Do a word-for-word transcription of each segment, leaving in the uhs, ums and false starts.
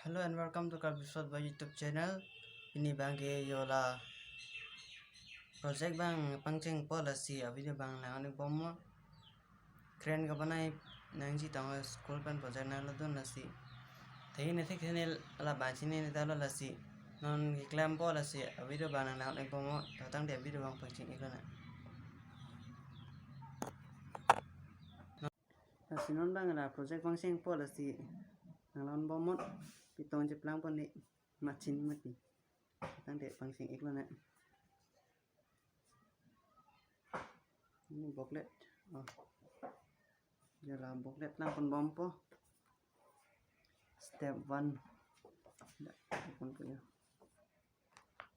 Hello and welcome to Karbi Short Boy YouTube channel. Pini abangke yo la project abang pangchengpo, lasi a video abang nang-an-ik bomnon. Crane kabanai nangji tang school pen project nanglo dun lasi. Thei ne thek ne la bansi ne ta lo lasi. Non keklempo lasi a video abang nang nang-an-ik bomnon. To tangte a video abang pangcheng-ik lonang. Lasi non abang la project pangchengpo lasi nang la-an bomnon. Pitong cheplangpon ne machin mati. Tangte pangcheng-ik lonang. Ini booklet. Oh. Yo la booklet langpon bompo. Step one. Da, langpon po yo.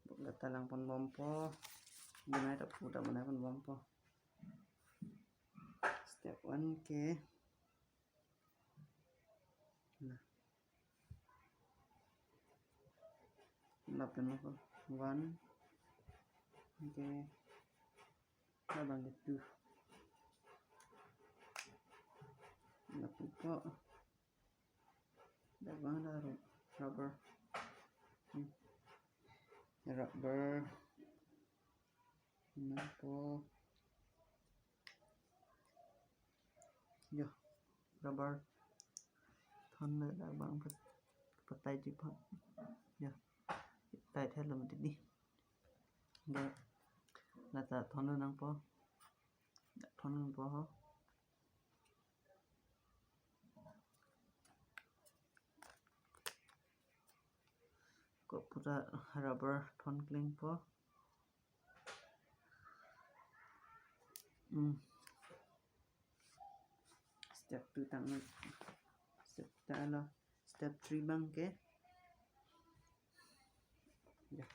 Booklet ta langpon bompo. Bonai ta pu ta bonaipon bompo. Step one ke. Nah. Lapen ako one. Okay. Labang ke two. Lapen ako. Labang la ru-, rubber. Hmm. Rubber. Nangpo. Yo, rubber. Thon le labang pat-, patai ji pat. Yo, tai thelo mati di. Yo, lata thon le nangpo. Thon nangpo ho. Ko pura rubber thon klengpo. Hmm. Step two tang. Step ta lo. Step three abangke. Ya.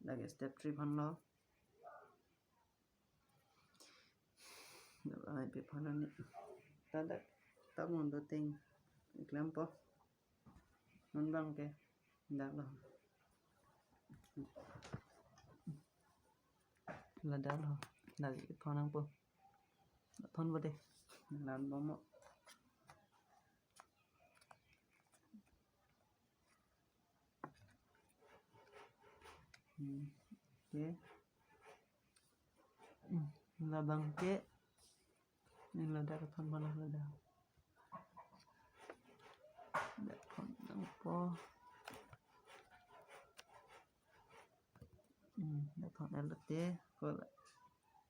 Lake step three aphan lo. Ai pe aphan ani. Tada ta mon do ting. Klempo. Non abangke. Dak lo. Ladak lo. Dak thon nangpo. Thon po de. La-an bomnon. Hmm. Okay. Hmm. Labang ke. Ini ladak thon malah ladak. Ladak thon nangpo. Hmm, ladak thon el te ko la.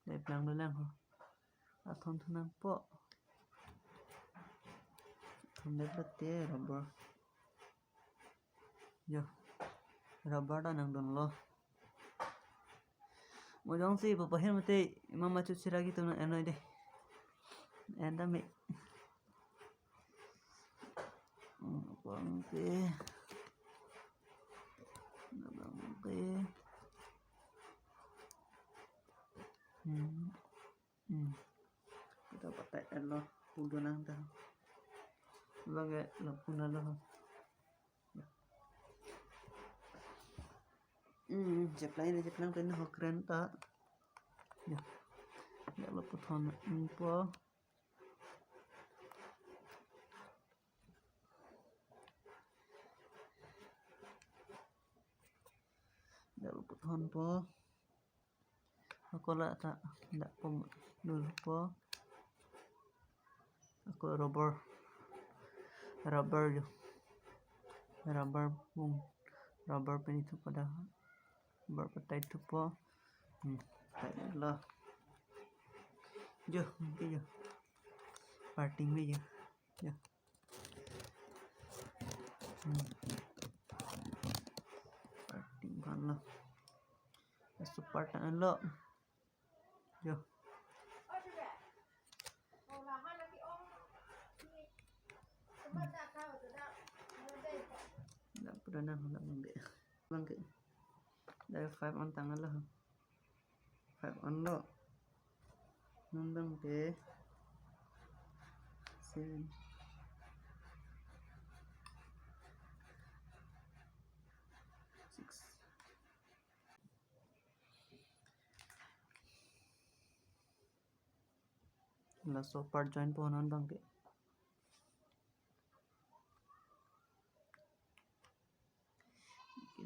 Ladak plang dolang ho. Ladak thon thon nangpo. Thon el te rubber. Yo. Rubber ta nangdunlo. Mo jongsi papahin mate mama chu siragi tu nang enoi de. Enda me. Hmm, abangke. Abangke. Hmm. Hmm. Kita patai el lo, pu donang ta. Abangke lapu na lo. Hmm, cheplai ne cheplang pen ho crane ta. Ya. Ya lapu thon nangpo. Ya lapu thonpo. Ako la ta dak pom dul po. Ako rubber. Rubber yo. Rubber bung. Rubber pini thupo dak. Rubber patai thupo. Hmm. Patai lo. Yo, okay yo. Parting me yo. Yo. Hmm. Parting aphan lo. Super tang lo. Yo. Dak pura nang dak abangke. Abangke. Dak five on tang lo. Five on lo. Non abangke. Seven. Six. Laso part join po non abangke.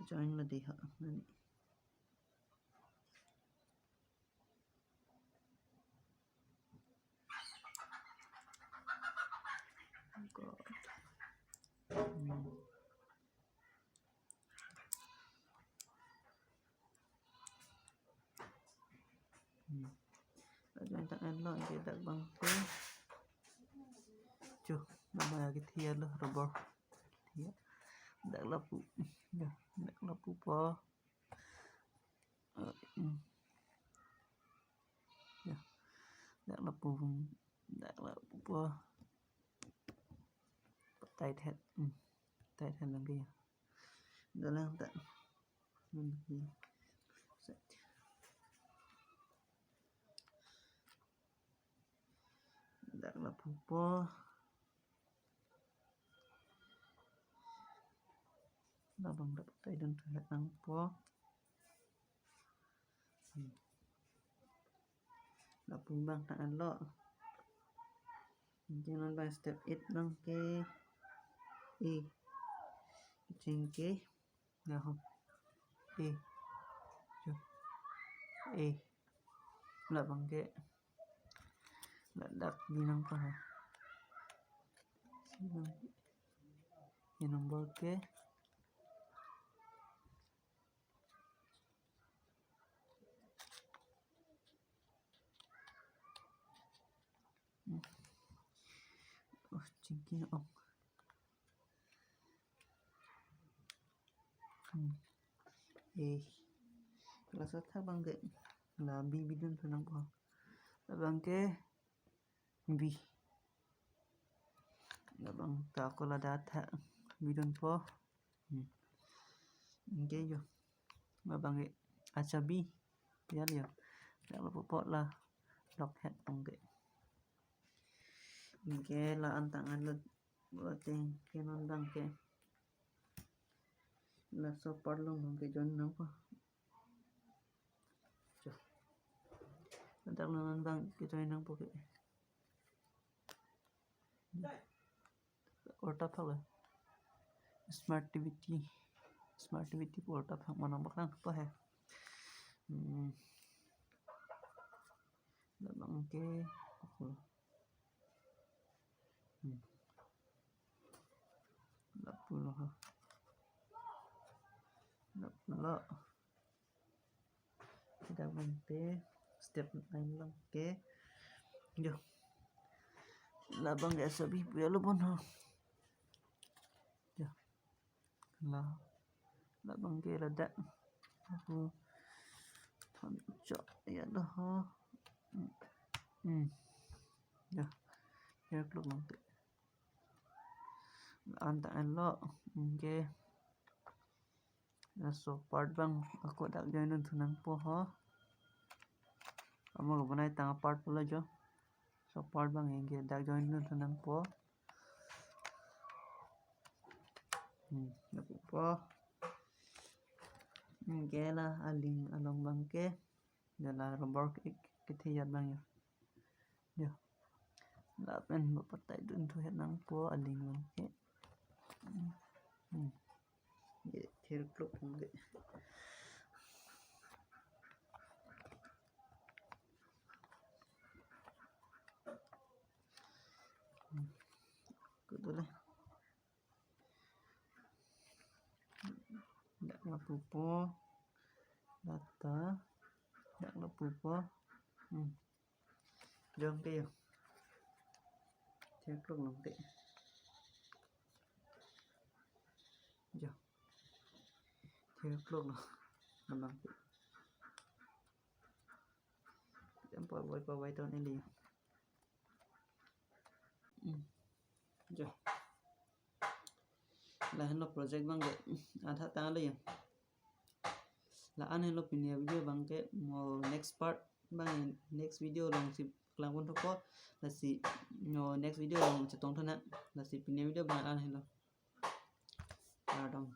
Join lo dei ho, nani. God. Hmm. Hmm. Join tang-en lo, anke dak abang ke. Chu, nama ya kethe lo, rubber. Ya. Dak lapu. Ya, dak lapupo. Eh, hmm. Ya. Dak lapu. Dak lapupo. Tight het. Hmm. Tight het lagi ya. Dalang ta. Hmm, ya. Set. Dak lapupo. Labang dak tight dunthu het nangpo. Hmm. Lapu abang tang-en lo. Anke non abang step eight abang ke. E. Chingki. Ya ho. E. Chu. E. Labang ke. Ladak bi nangpo ha. Sini. Ini number ke. Hmm. Oh, chingki ong. Hmm. Eh. Kelas athak abang ke. La bi bi dunthu nangpo. Labang ke bi. Labang ta ko ladak athak bi dunpo. Hmm. Anke yo. Labang ke achabi. Ya yo. Dak lapupo la. Lock het abang ke. Anke la-an tang-en lo. Lo teng ke non abang ke. Laso part along abang ke join nangpo. Chu. Dak non abang ke join nangpo ke. Ulta phak lo. Smart T V T. Smart T V T pu ulta phak manang bak nangpo he. Hmm. Labang ke. Hmm. Lapu lo ha. Lapu lo. Kita mante step nine lang ke. Yo. Labang ke achabi pu ya lo bon ho. Yo. La. Labang ke ladak. Aku. Thon chok ya lo ho. Hmm. Ya. Ya klok lang ke. An tang-en lo. Anke. Laso part abang ako dak join dunthu nangpo ho. Amo bonai tang apart pulo jo. Laso part abang anke dak join dunthu nangpo. Hmm, lapupo. Anke la aling along abang ke. Ya la rubber ke, kethe ya abang ya. Ya. Lapen bapa tight dunthu het nangpo aling abang ke. Hmm. Hmm. Ye, thir klok abang ke. Hmm. Kudu le. Dak lapupo. Lata. Dak lapupo. Hmm. Jong ke yo. Thir klok nangte. Jo. Thir klok lo. Nangte. Jam pavoi pavoi ton eli. Hmm. Jo. Lahenlo project abang ke. Adha tanglo ya. La-an henlo pini avideo abang ke, mo next part abang next video alongsi klang pon thupo. Lasi mo next video along chetong thunang. Lasi pini avideo abang la-an henlo. Kardom.